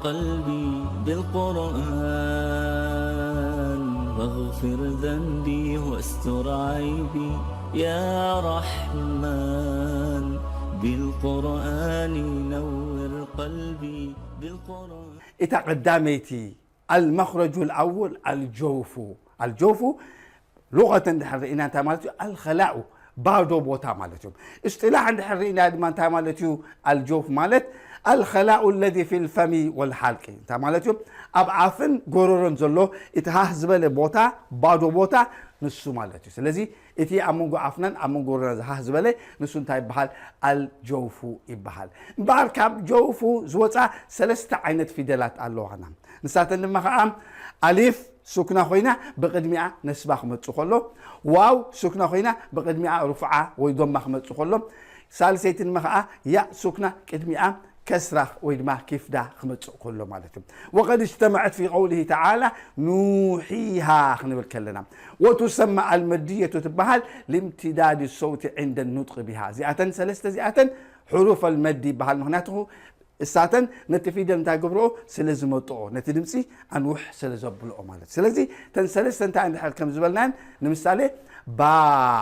قلبي بالقرآن، واغفر ذنبي واستر عيبي. يا رحمن، بالقرآن نور قلبي، بالقرآن. እታ ቀዳመይቲ፣ المخرج الأول الجوف። الجوف لغة እንድሕር ርኢና እንታይ ማለት እዩ? الخلاء፣ ባዶ ቦታ ማለት እዩ። اصطلاح እንድሕር ርኢና ድማ እንታይ ማለት እዩ? الجوف ማለት الخلاء الذي في الفم والحلق እንታይ ማለት እዩ? ኣብ ኣፍን ጎረሮን ዘሎ እቲ ሃህ ዝበለ ቦታ፣ ባዶ ቦታ፣ ንሱ ማለት እዩ። ስለዚ እቲ ኣብ መንጎ ኣፍናን ኣብ መንጎ ጎረሮና ዝሃህ ዝበለ ንሱ እንታይ ይበሃል? الجوف ይበሃል። እምበኣር ካብ ጀውፉ ዝወፃ ሰለስተ ዓይነት ፊደላት ኣለዋና። ንሳተን ድማ ከዓ ኣሊፍ ሱክና ኮይና ብቕድሚኣ ነስባ ክመፅእ ከሎ፣ ዋው ሱክና ኮይና ብቕድሚኣ ሩፍዓ ወይ ዶማ ክመፅእ ከሎ፣ ሳልሰይቲ ድማ ከዓ ያእ ሱክና ቅድሚኣ ከስራ ወይ ድማ ኪፍዳ ክመፅእ ከሎ ማለት እዩ። وقد اجتمعت في قوله تعالى نوحيها ክንብል ከለና وتسمى المدية ትበሃል لامتداد الصوت عند النطق بها። እዚኣተን ሰለስተ እዚኣተን حروف المد ይበሃል። ምክንያቱ እሳተን ነቲ ፊደል እንታይ ገብርኦ? ስለ ዝመጥኦ፣ ነቲ ድምፂ ኣንውሕ ስለ ዘብልኦ ማለት። ስለዚ እተን ሰለስተ እንታይ እንድሕር ከም ዝበልናየን፣ ንምሳሌ ባ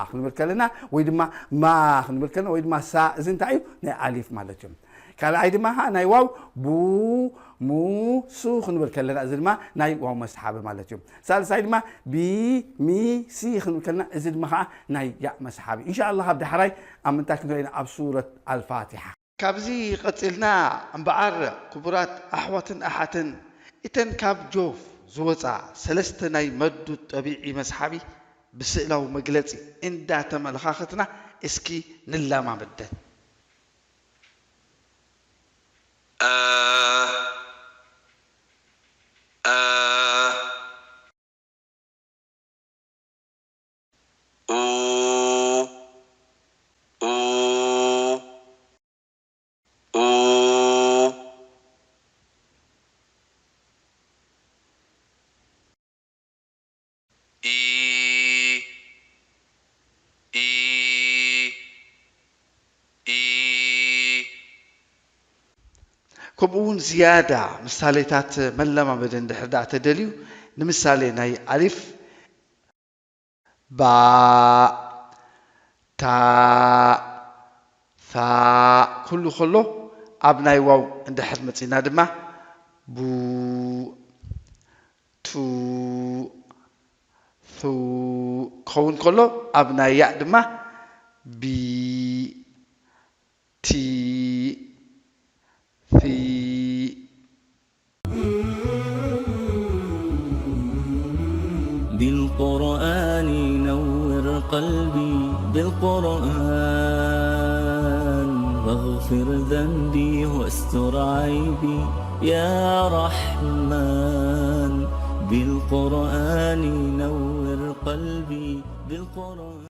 ክንብል ከለና ወይ ድማ ማ ክንብል ከለና ወይ ድማ ሳ፣ እዚ እንታይ እዩ? ናይ ኣሊፍ ማለት እዩ። ካልኣይ ድማ ከዓ ናይ ዋው ቡ፣ ሙ፣ ሱ ክንብል ከለና እዚ ድማ ናይ ዋው መስሓቢ ማለት እዩ። ሳልሳይ ድማ ቢ፣ ሚ፣ ሲ ክንብል ከለና እዚ ድማ ከዓ ናይ ያእ መስሓቢ። ኢንሻ ኣላህ ኣብ ዳሕራይ ኣብ ምንታይ ክንሪኦ ኢና? ኣብ ሱረት ኣልፋቲሓ። ካብዚ ቀጺልና እምበኣር ክቡራት ኣሕዋትን ኣሓትን እተን ካብ ጆፍ ዝወጻ ሰለስተ ናይ መዱ ጠቢዒ መስሓቢ ብስእላዊ መግለጺ እንዳተመለኻኸትና እስኪ ንለማመደን። እ፣ እ፣ ኡ፣ ኡ፣ ኡ። ኢ፣ ኢ፣ ኢ። ከምኡ እውን ዝያዳ ምሳሌታት መለማመዲ እንድሕር ደኣ ተደልዩ፣ ንምሳሌ ናይ ኣሊፍ፣ ባ፣ ታ፣ ሳ ክህሉ ከሎ፣ ኣብ ናይ ዋው እንድሕር መጺእና ድማ ቡ፣ ቱ፣ ሱ ክኸውን ከሎ፣ ኣብ ናይ ያእ ድማ ቢ፣ ቲ፣ ሲ። بالقرآن نور قلبي، بالقرآن واغفر ذنبي واستر عيبي. يا رحمن، بالقرآن نور قلبي، بالقرآن.